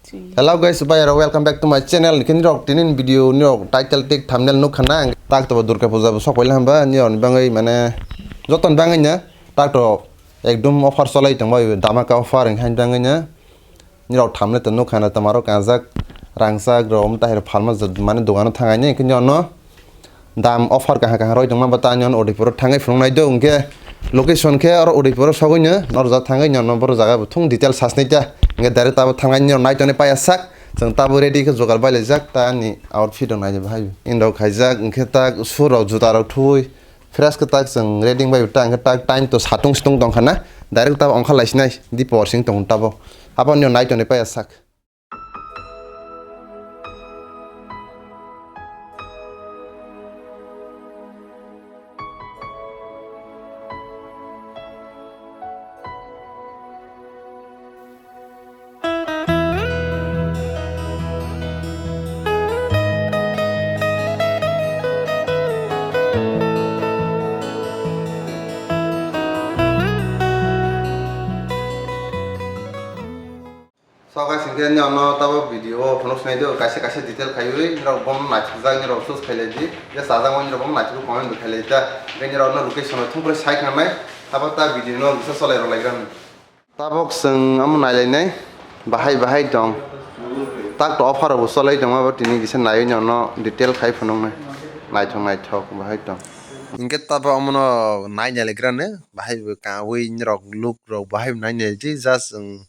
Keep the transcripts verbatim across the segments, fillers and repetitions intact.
Hello guys, bhai rok, welcome back to my channel. Kini rok tinin video ni rok title tik thumbnail nuk khana, tak to Durga Puja bo sok paila hamba ni rok ni bangwi mane joton bangwi na tak to ekdum offer cholai tong bai, dhamaka offer wng khain bangwi na ni rok thumbnail to nuk khana, tamaro kanjak rangchak rok um tahir phalma jat mane dogano thangai ni kini ono dam offer kaham kaham roi tongma ba ta ani ono Udaipur o thangwi phunuk nai do, hwnkhe location khe oro Udaipur o sogwi no norjak thangwi no, no boro jaga bo thung detail sas nai ta, hwnkhe direct abo thangwi no nai tonwi paya sak, chwng tabo ready khe jugal bai laijak, ta ani outfit rok nai bahai indo khaijak, hwnkhe ta shoe rok juta rok thuwi fresh khe ta chwng ready bai ta, hwnkhe ta time to satung situng tong khana, direct ta ongkha lai sinai di por sing tong tabo, abo no nai tonwi paya sak. So guys, hwnkhe nini ono tabuk video o phunuk sinai do, kaisa kaisa detail khaiwi nirok bono naithokjak, nirok choose khailai di, je chajak mani rok bono naithok comment bo khailai ta, hwnkhe nirok no location o thung phre sai khnanai, abo ta video no kisa cholai rwlai gram. Tabuk chwng omo nailainai, bahai bahai tong, tak to offer rok bo cholai tongma bo tini kisa naiwi nirok no detail khai phunuknai, naithok naithok bahai tong. Hwnkhe tabuk omono nai nailaigrani, bahai bo kawi nirok look rok bahai bo nai naidi, just chwng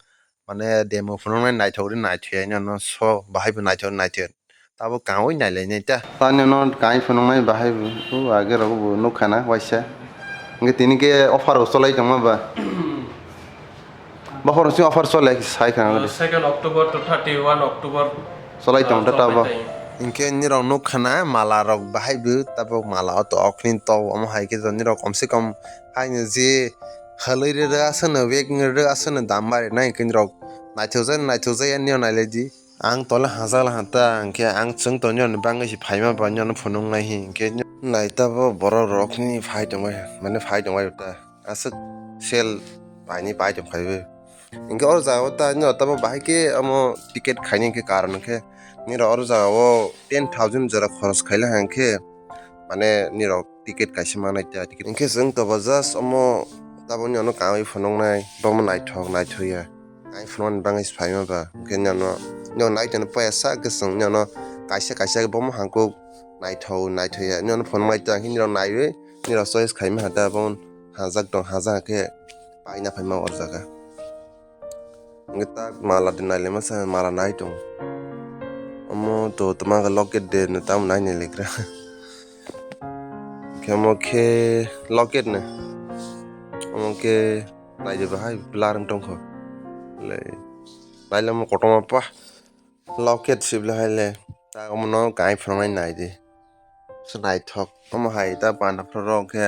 Mane demo phunuknai naithok ri naithok ya, nini ano so bahai bo naithok naithok. Tabuk kangwi nailainai ta. Tani ano kangwi phunuknai bahai bo, o age rok bo nukha na waisa. Hwnkhe tini khe offer rok cholai tongma ba. Bokhorok si offer chole sai kha na. Second October to thirty-one October. Cholai tong ta tabo. Hwnkhe nirok nukha na mala rok bahai bo tabuk mala o to okni to omo hai khe to nirok komse kom haino je halwi rwrwk aswkno bag wngwi rwrwk aswkno dam barinai hwnkhe nirok. Naithokjak naithokjak ya nini nailai di. Ang tole hajak laha ta hwnkhe ang chwng tongni bagwi se phaima ba nini phunuknai hinkhe nai ta bo borok rokni phai tongbai mane phai tongbai ta aswk sale painwi pai tongkhaiwi hinkhe oro jaga o ta nini tamo bahai khe omo ticket khaini hinkhe karon hinkhe nini oro jaga o ten thousand jora khoros khaila hinkhe mane nini rok ticket kaisa manai ta ticket hinkhe chwng tobo just omo taboni ano kangwi phunuknai bomo naithok naithok ya. Ang phunukmani bagwi se phaima ba, hwnkhe nini ano, nini ano nai tongni paya sak khe chwng nini ano kaisa kaisa khe bomo hangkuk naithok naithok ya. Nini ano phunukmai ta, hwnkhe nini rok naiwi, nini rok choice khaima ha ta, bomo hajak tong, hajak khe paina phaima o jaga. Hwnkhe tak mala de nailaima sa, mala nai tong. Omo to tongma khe locket de, no tamo nai nai lekra. Hwnkhe omo khe locket no. Omo khe Naidi bahai blur wng tongkho. Le, naile omo kotorma pa. Locket sibla hai le. Ta omo no kai phwrwngnai naidi. Se naithok. Omo hai ta panda phwrwk khe.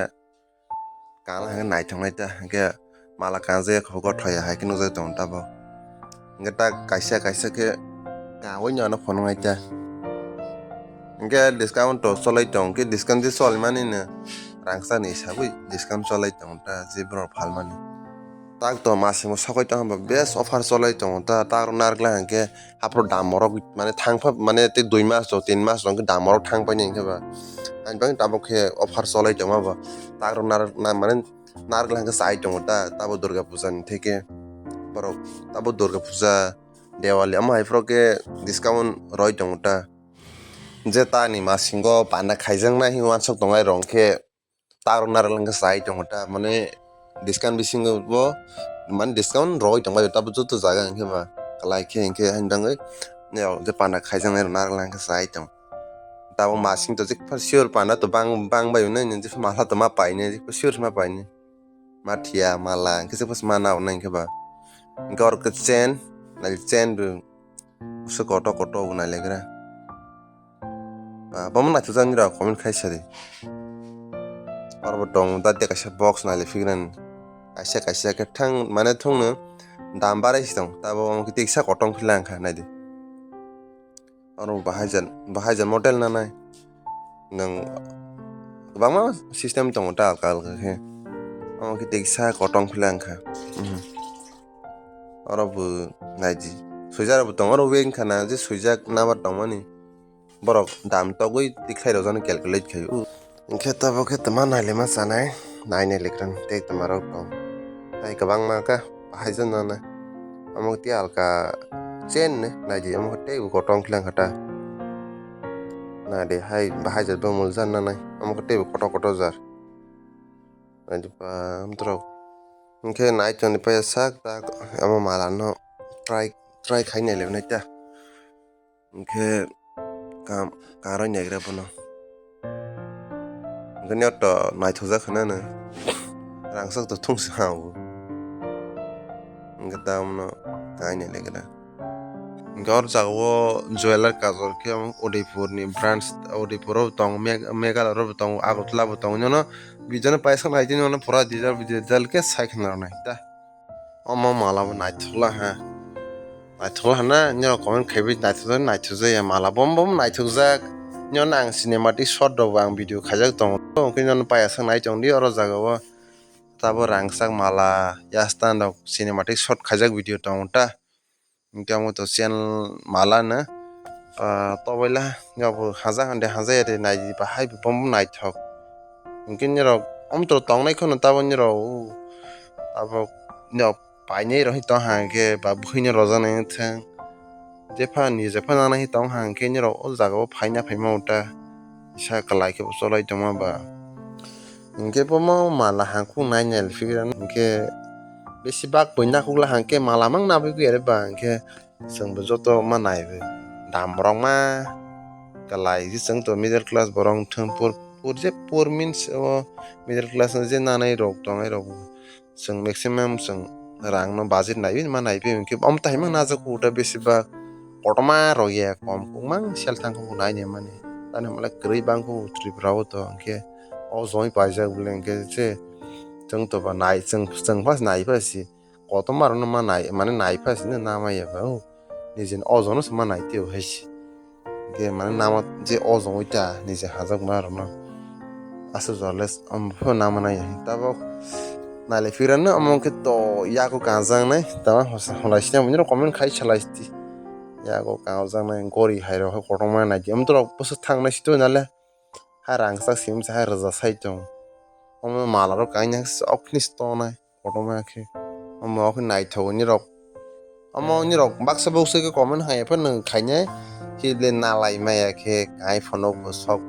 Kala hai naithok nai ta. Hwnkhe mala kanjak ya kho gothoya hai khe nukjagwi tongo ta bo. Hwnkhe ta kaisa kaisa khe kawai no ano phwrwngnai ta. Hwnkhe discount to cholai tong. Hwnkhe discount je choli mani no. Rangchak ni hisabwi discount cholai tong. Ta je borok phalmani. Tak to masing bo sokoi tong hwnba best offer cholai tongo ta, tak rok narwk lai hwnkhe haphro dam rok mane thang pha mane tei dui mas rok tin mas rok hwnkhe dam rok thang painai hwnkhe ba. Ani bagwi tabuk khe offer cholai tongma bo tak rok narwk na mane narwk lai hwnkhe chai tongo ta, tabo Durga puja ni theke borok tabo Durga puja, Diwali omo hai phuru khe discount roi tongo ta. Je ta ni masingo panda khaijaknai hwnwi uansuk tongnai rok hwnkhe tak rok narwk lang khe chai tongo ta, mane discount bisingo bo mane discount rogwi tongbai tabo joto jaga hwnkhe ba kwlai khe hwnkhe haino bangwi je panda khaijaknai rok narwk lang khe chai tong. Tabuk masing to jikpha sure panda to bang bang bai nai jikpha mala to ma painai jikpha sure ma painai ma thiya mala hwnkhe jikpha ma nao nai hwnkhe ba hwnkhe oro khe chain nai chain bo. Bwswk kotor kotor bo nailaikra. Ah, bomo naithokjak nini rok comment khai sadi. Oro bo tong da de kaisa box nailai phikrani. Kaisa kaisa khe thang mane thungno dam barai se tong. Tabo omo khe teksa kotor phila wngkha naidi. Oro bo bahai jan bahai jan model nanai. Nwng kwbangma system tongo ta alka alka khe. Omo khe teksa kotor phila wngkha. Mhm. Oro bo naidi. Swijak rokbo tongo, oro wngkha na je swijak number tongmani. Borok dam togwi tikhlai rok jani calculate khaio. Hwnkhe tabuk khe twma nailema chanai, nainai likrang tei twma rok tong. Hai kwbangma kha bahai jana na. Omo tei alka chain ne naidi, omo tei kotor wngkha ta. Naidi hai bahai jat bo mul jana nai, omo tei kotor kotor jar. Naidi ba amtrok. Hwnkhe nai tongni paya sak tak omo mala no try, try khai nailai nai ta. Hwnkhe kam, karwi naigra bono. Hwnkhe niyot to naithokjak khna no. Rangchak to thungsi ha bo. Hwnkhe ta bono kai naigra. Hwnkhe oro jaga o jeweler kajol khe Udaipur ni branch, Udaipur o bo tongo, Meg-, Meghalaya ro bo tongo, Agartala bo tongo. Nyono video no paisa nai di, nyono pura detail, detail khe sai khna rw nai ta. Omo mala bo naithok la ha. Naithok la hana, nyo comment khaiwi naithok jak, naithok jak ya mala bom bom naithok jak. Nyo nang cinematic shot rok bo ang video khaijak tongo. Hwnkhe nyo paya sak nai tong di oro jaga o. Tabo rangchak mala, ya stand rok cinematic shot khaijak video tongo ta. Hwnkhe omo to channel mala no. Ah, tobaila, nyo bo haja hande haja ya de nai di bahai bom bom naithok. Hwnkhe nyo rok omo to tongnai kheno tabo nyo rok. Abo nyo painai rok tong hang khe ba buino rojak nai wng thang. Jepha ni jepha nang nai tong hang khe nirok o jaga o phaina phaima uta. Isa kwlai khe bo cholai tongma ba. Hwnkhe bomo mala hangkhuk nai nai phikra hwnkhe besi bak bui nakhuk la hang khe mala mang nabui khe ba hwnkhe chwng bo joto ma nai bo dam rok ma kwlai je chwng to middle class borok wng thang pur pur je pur means o middle class o je nanai rok tongnai rok. Chwng maximum chwng rang no budget naiwi ma naiwi hwnkhe omo tai mang najak uta besi bak kotorma rok ya kom kuk mang sel thang kuk nai nai mani tani hwnle kwrwi bang kuk Tripura o to hwnkhe o joi paijak bole hwnkhe je chwng to ba nai chwng chwng phas nai phas si kotorma rok no ma nai mane nai phas si na ma ya ba o nijini o jono se ma nai tei hai si. Hwnkhe mane nama je o jongwi ta nije hajakma rokno aswk jora le omo phano nama nai tabok nailai phikra no omo khe to yago kanjaknai tama hosa holai sini omo comment khai salai siti yago kanjaknai gori hai rok kotorma nai di omo to rok bwswk thangnai sito nale hai rangchak sim se hai rwja sai tong omo mala rok kainwi sok ni tonai. Kotorma khe omo khe naithok nirok omo nirok baksa buksa khe comment hai phano khainai khe le nalai maya khe kai phano bo sok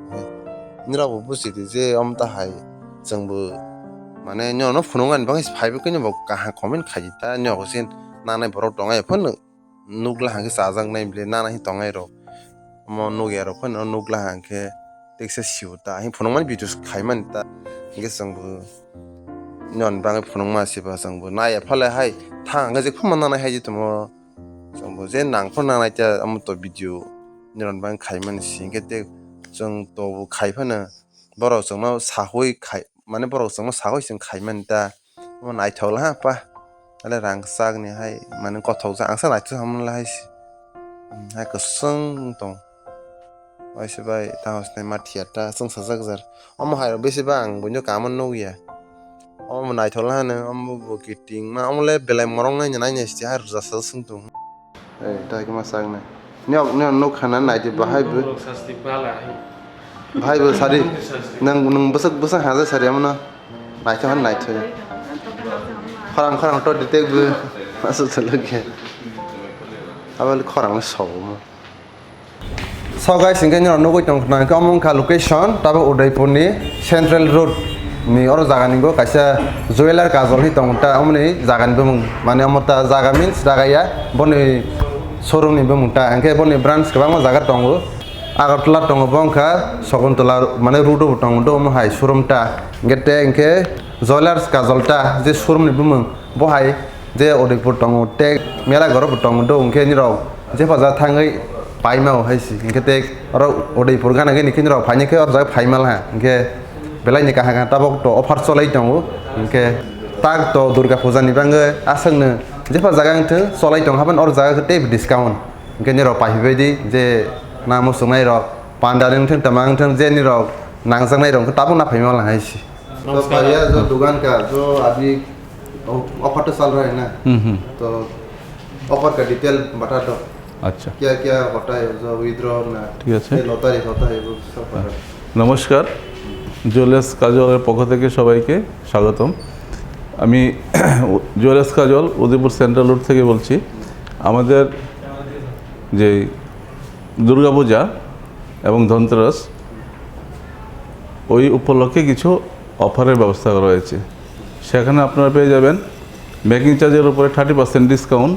nirok bo buji di je omo ta hai chwng bo mane nirok no phunuknani bagwi phaibo khe bo kaham comment khai di ta nirok sin nanai borok tongo hai phano. Nukla hwnkhe chajaknai bile nana hi tongnai rok omo nukya rok phano nukla hwnkhe teksa sio ta hi phunukmani video khaimani ta hwnkhe chwngbo nini bagwi phunukma siba chwngbo naiya phale hai thang hwnkhe je khuma nanai hai je tongmo chwngbo je nang phano nanai ta omo to video nini bagwi khaimani si hwnkhe tei chwng to khai phano borok chwngno sawi khai. Mane borok chwngno sawi chwng khaimani ta omo naithok la ha pa ale rangchak ni hai mane kothok jak ang sa naithok samani la hai se hai kwchwng tong waisa bai tamo sinai ma thiya ta chwng sajak jar omo hai rok besi ba ang buino kamo nukya omo naithok la hano omo bo kiting ma omo le belai morok nai nai se hai rwja sajak swng tong. Ei, tai khe ma sak nai. Nok, nok, nok khana nai di bahai bo. Borok sasti bala hai. Bahai bo sari. Sasti. Nang, nang bwsak, bwsak haja sari amo na. Nai thok, nai thok. Khorang, khorang to di tek bo. Asuk salo khe. Abal khorang le sobo mo. So guys, hingke nini nugui tong khna hingke omo wngkha location, tabo Udaipur ni Central Road ni oro jaga ni bo kaisa jeweler kajol hi tongo ta, omo ni jaga ni bumung, mane omo ta jaga means jaga ya, boni showroom ni bumung ta, hingke boni branch kwbangma jaga tongo, Agartala tongo bo wngkha Sakuntala, mane road o bo tongo do, omo hai showroom ta, hingke te hingke jewelers kajol ta, je showroom ni bumung bo hai je Udaipur tongo, tei mela goro bo tongo do, hingke nirok jepha ja thangwi paima o hai si, hingke te oro Udaipur gana gini khe nirok phaini khe oro jaga phaima laha, hingke belai ni kaham kaham tabok to offer cholai tongo, hingke tak to Durga Puja ni bangwi aswk no jepha jaga wngthung cholai tong haban oro jaga khe tei discount, hingke nirok paiphai di je namo chwngnairok panda wngthung tama wngthung je nirok nangjaknairok khe tabok na phaima laha hai si. तो नमस्कार। भैया, जो दुकान का, जो अभी ऑ-, ऑफर तो चल रहा है ना, हम्म, हम्म। तो ऑफर का डिटेल बता दो। আচ্ছা। क्या क्या होता है, जो विड्रॉ ना, ঠিক আছে। ये लॉटरी होता है, वो सब बता दो। নমস্কার, জুয়েলার্স কাজলের পক্ষ থেকে সবাইকে স্বাগতম। আমি জুয়েলার্স কাজল, উদয়পুর সেন্ট্রাল রোড থেকে বলছি। আমাদের যে দুর্গাপূজা এবং ধনতেরাস, ওই উপলক্ষে কিছু অফারের ব্যবস্থা করা হয়েছে। সেখানে আপনারা পেয়ে যাবেন মেকিং চার্জের উপরে থার্টি পার্সেন্ট ডিসকাউন্ট।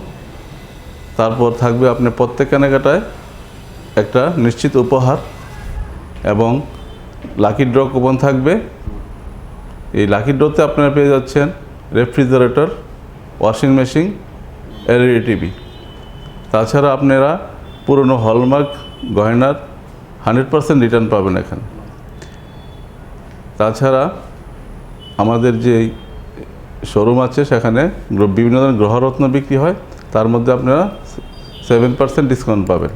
তারপর থাকবে আপনার প্রত্যেক কেনাকাটায় একটা নিশ্চিত উপহার এবং লাকি ড্র কুপন থাকবে। এই লাকি ড্রতে আপনারা পেয়ে যাচ্ছেন refrigerator, washing machine, LED TV. তাছাড়া আপনারা পুরনো হলমার্ক গয়নার হান্ড্রেড পার্সেন্ট রিটার্ন পাবেন এখানে। তাছাড়া আমাদের যে শোরুম আছে, সেখানে গ্র-, বিভিন্ন ধরনের গ্রহরত্ন বিক্রি হয়, তার মধ্যে আপনারা সেভেন পার্সেন্ট ডিসকাউন্ট পাবেন।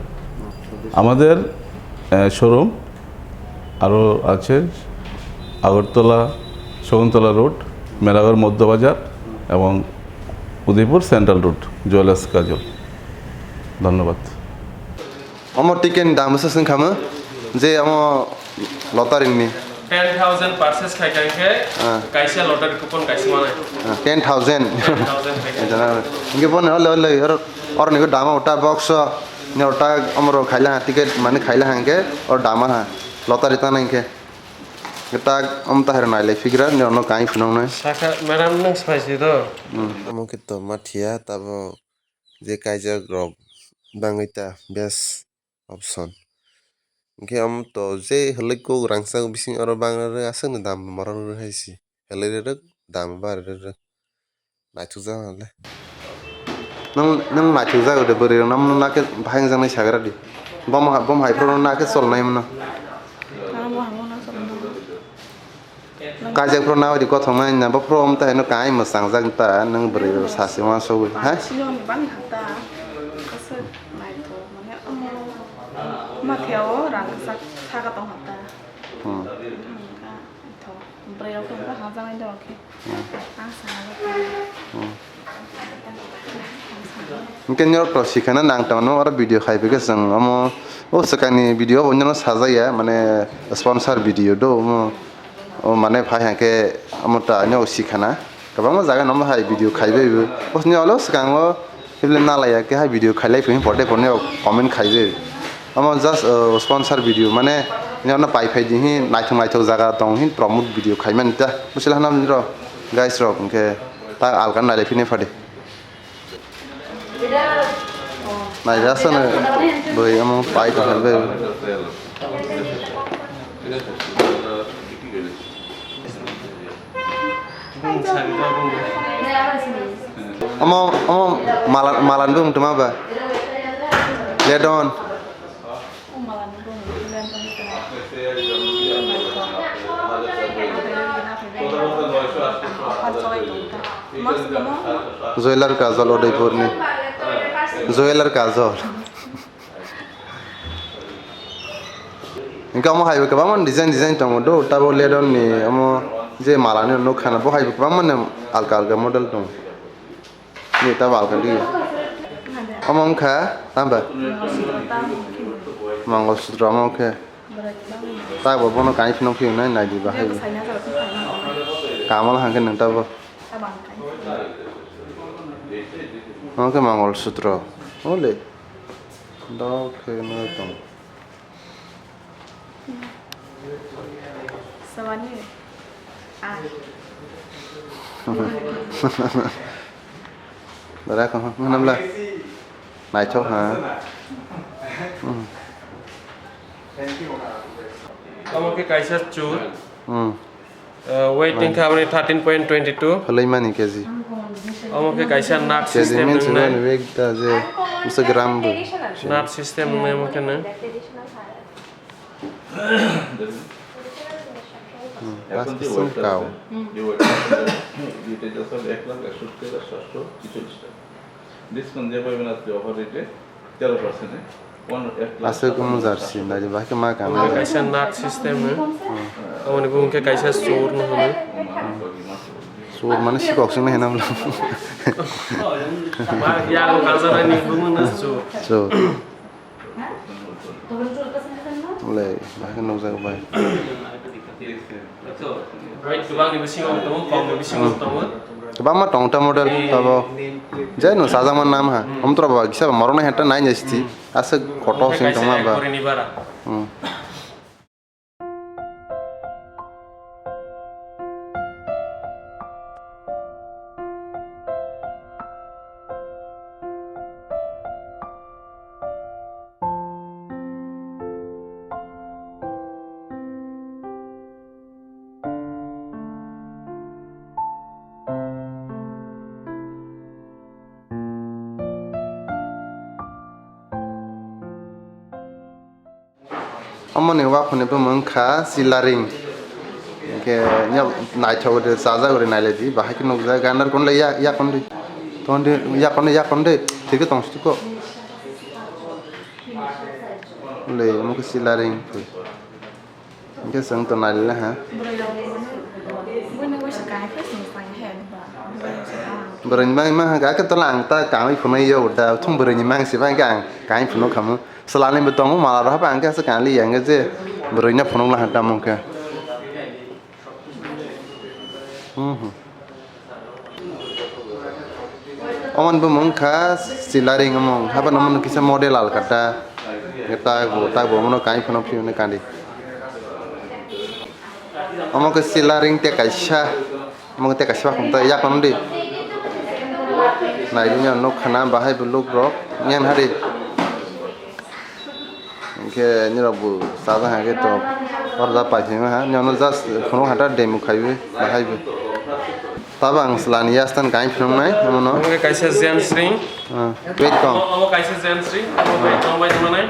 আমাদের, আহ, শোরুম আরও আছে আগরতলা, শকুন্তলা রোড, মেলাঘর মধ্যবাজার এবং উদয়পুর সেন্ট্রাল রোড, জুয়েলার্স কাজল। ধন্যবাদ। Omo ticket ni dam bwswk wngkha mo? Je omo lottery ni. Ten thousand purchase khai khai khe Ah. kaisa lottery coupon kaisa manai. Ah, ten thousand. Ten thousand khai khe. Jana, hingke bo no le, le, or, or ni dama uta box o, ni uta omo ro khaila ha, ticket mani khaila ha hingke, or dama ha, lottery ta na hingke. Tak omo ta hero nai le figra, ni ono kai phunuk nai. Saka madam nung spicy do. Hmm. Omo khe to ma thiya, tabo je kaijak rok bangwi ta best option. Hingke omo to je hwlwi kok rangchak bising oro bang rwrwk aswk ni dam morok rwrwk hai se. Hwlwi rwrwk dam bari rwrwk. Naithok jak le. Nwng, nwng naithok jak de bwrwi rok nang nang khe bahai wngjaknai sagra di. Bom ha-, bom hai phuru nang khe chol nai mano. Nang bo hamo nang chol nai. Kaijak phuru nang di kothok nai na bo phuru om ta hino kai mwchang jak ta nwng bwrwi rok sa se ma sogwi ha. Siyoni bani hata. Aswk naithok mane omo ma thia o rang sak saka tong hata. Hmm. Hingka ito, bwrwi rok tongkha ha jagani doro khe. Hmm. Ang sana bagwi. Hmm. Hingke norok to sikhana nang tongno oro video khai phi khe chwng omo o swkangni video bo nino sajaya mane sponsor video do omo o mane phai hangke omo ta nw sikhana. Kwbangma jaga no hai video khaibai bo. Bosni olo swkango table nalaiya khe hai video khailai phini pore pore comment khaibai. Omo just, uh, sponsor video mane nino pai phai di hi naithok naithok jaga tong hi promote video khaimani ta. Bwswla hanam niro guys rok hwnkhe ta alkan nailai phini phadi. Nairasano bwrwi omo pai tongkha bwrwi. Omo, omo mala, malani bumung tongma ba? Ledon. Jewellery Kajol Udaipurni. Jewellery Kajol. Hingke omo hai bo kwbangma design design tongo do, tabo ledon ni omo je malani nukha na bo hai bo kwbangma ni alka alka model tongo. Ni ta bal kali. Omo wngkha tamba? Mongol sutra omo khe. Ta bo bono kainwi phano phiyok nai nai di bahai. Kamal hangkhe nang ta bo. Omo khe mongol sutra. Ole. Dok khe nai tong. Sawani. Ah. Bara ko, manam la. Naithok ha. Hmm. Omo khe kaisa chur. Hmm. Uh, weight wngkha aboni thirteen point twenty two. Phalwi mani K G. Omo khe kaisa nut K G system means nwngnai. When weight da je, bisa gram bo. Nut system nwngnai omo khe no. Hmm, এখন যে পাঁচ কিসিম ওয়েটটা কাও। আছে, যে ওয়েটটা আছে, এটা হচ্ছে এক লাখ একষট্টি হাজার সাতশো ছেচল্লিশ টাকা। ডিসকাউন্ট যে পাবেন আজকে অফার রেটে তেরো পার্সেন্টে, ওয়ান, এক lakh Aswk omo jersey, nai di, bahai khe ma kang. Kaisa nut system no. Aboni bumung khe kaisa chur no hwnwi. Tur mani si kok sing na hena bla. Ma ya ko kansa na ni bu mun na su. So. Le, bahai nukjak bai. Bai, kwbangni bisingo tongo, kokni bisingo tongo. Kwbangma tong ta model tabo. Je no sajak man nam ha. Om tora ba kisa ba morok nai heta nai nya siti. Aswk koto sing tongma ba. Korini bara. Hmm. Omoni waphani bumung wngkha Silaring. Hinkhe nya naithok de chajak uri nailedi, bahai khe nukjak gandar kon le ya, yakon de. Ton de, yakon de, yakon de, thik tong sitiko. Le, omo khe Silaring. Hinkhe chwng to nailele ha. Bwrwi rok buino waisa kahai khe chwng chang khe ba. Bwrwi ni bagwi ma hwnkha khe tola ang ta kaham phunukya da, thung bwrwi ni mang se ba hwnkhe ang kaham phunuk khamu. Swlani bo tongo mala rok hapa ang khe aswk kaham li ya hwnkhe je bwrwi no phunuk la ha tamo hwnkhe. Hmm, hmm. Omo ni bumung wngkha Silaring omo, haba no omo no kisa model alkata. Tagbo, tagbo omo no kain phano phiyone kandi. Omo khe Silaring tei kaisa, omo khe tei kaisa khum ta yakon di. Nai di nok khana bahai bo luk rok ngen hari. Hinkhe nirok bo chajak hai khe to order pai phai ma ha. Nini just phunuk hata demo khaiwi bahai bo. Tabo ang swlani yastan kain phunuknai omono. Omo khe kaisa gents ring. Ah, wait kong. Omo, omo kaisa gents ring. Omo bai tong bai tongmani.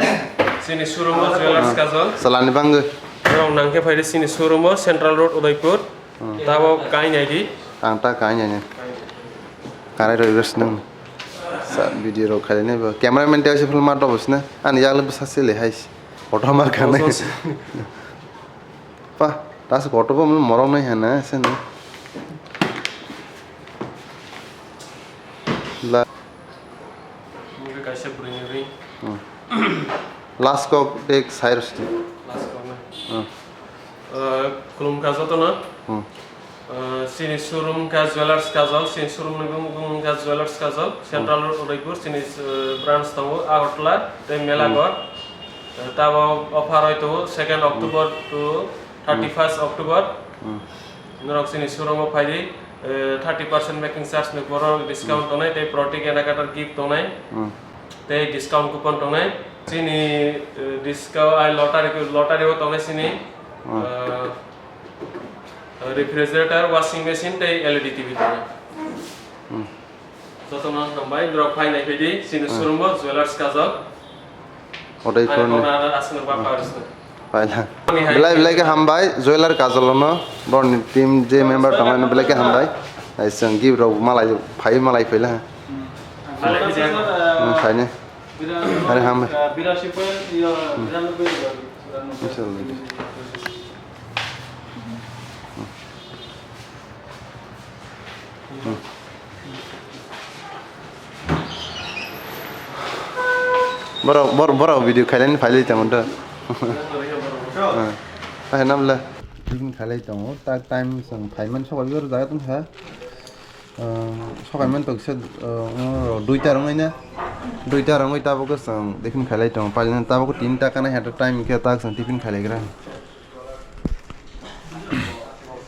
Chini showroom o Jewellers Kajol. Swlani bangwi. Norok nang khe phai di chini showroom o Central Road Udaipur. Hmm. Tabo kain nai di. Ang ta kain nai. Karai roi bes nang. Sa video rok khailai nai bo. Cameraman tei se film ma dobo sina. Ani yagle bwsa se le hai. Photo ma khanai. Ojo se. Pa, ta se photo bo morok nai hana se na. La. Mungkin kaisa bwrwi ni ring. Hmm. Last kok ek sai rwsti. Last kok na. Hmm. Eh, khulumkha jotono. Hmm. Eh, chini showroom kha Jewellers Kajol, chini showroom ni bumung kha Jewellers Kajol, Central Road Udaipur, chini, eh, branch tongo Agartala tei Melaghor. Hmm. Eh, tabo offer oi tongo second October to thirty-first October. Hmm. Norok chini showroom o phai di, eh, thirty percent making charge ni borok discount tongnai tei proti kenakarta gift tongnai. Hmm. Tei discount coupon tongnai. Chini, eh, discount ai lottery, lottery o tongnai chini, hmm, eh, refrigerator, washing machine tei L E D T V tongnai. Hmm. Jotono hambai, borok phai nai phai di, chini showroom o Jewellers Kajol. Udaipur ni. Paila. Belai belai khe hambai, Jeweller Kajol no, borok ni team je member tongmani belai khe hambai. Ai chwng gift rok malai phai malai phaila. Hmm, phaini. Are hambai. Inshallah. Borok, borok, borok video khailani phailai tongo da. Ah, hai namle. Tiffin khailai tongo, tak time chwng phaiman sokol yor jaga tong kha. Ah, sokaiman tong kisa, ah, duita rwngwi na. Duita rwngwi tabuk chwng tiffin khailai tongo. Pailani tabuk tinta kana heta time khe tak chwng tiffin khailai gra.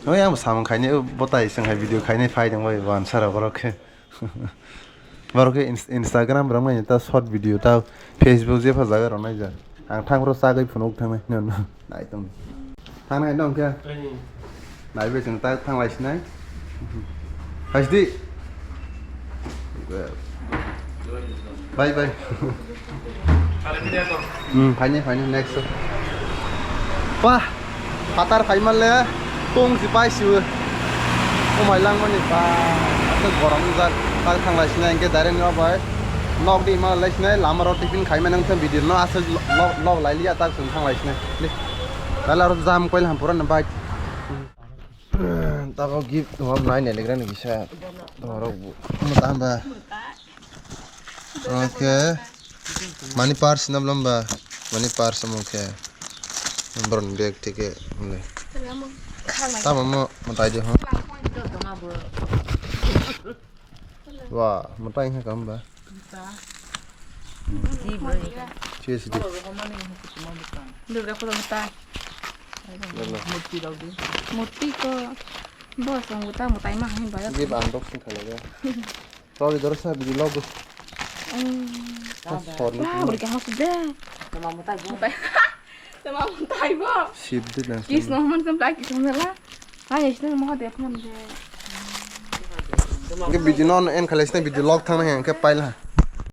Oi, ang samung khainai, o bwtai chwng hai video khainai phai tong bai, bo answer rok borok khe. Borok khe ins-, Instagram rok nai ta short video ta Facebook jepha jaga rok nai ja. Ang thang phro chagwi phunuk thangnai, no, no. Nai tong. Thang nai dong khe. Nai bai chwng ta thang lai sinai. Hai sidi. Bye bye. Hmm, phaini, phaini, next. Wah, phatar phaimanle, kung si pai siwi. Umai langmani ba, asa gorong jak, tak thang lai sinai, hingke direct no bai. Nok di ma lai sinai, lama ro tiffin khai ma nang thang video no, asa log, log lai liya, tak sung thang lai sinai. Ni. Dala ro jam koil ham pura na bike. Hmm. Tago gift tongma nai nelegra ni kisa. Tomorok bu. Mo tamba. Okay. Mani purse nam lamba. Mani purse mo khe. Bron bag tike. Tamo mo mo tai di ho. Wa, mo tai ha kam ba. Chi si di. Durga photo ta. Murti ko. Bo song ta mo tai ma hin ba. Gift unboxing khala ga. Sorry, doro sa video log. Sorry. Wah, beri kahas deh. Mutai. Sama mutai bo. Sip de dan. Kis no man sem plai kis no la. Hai, este mo de phone de. Ke video non en khala este video log thang nang ke paila.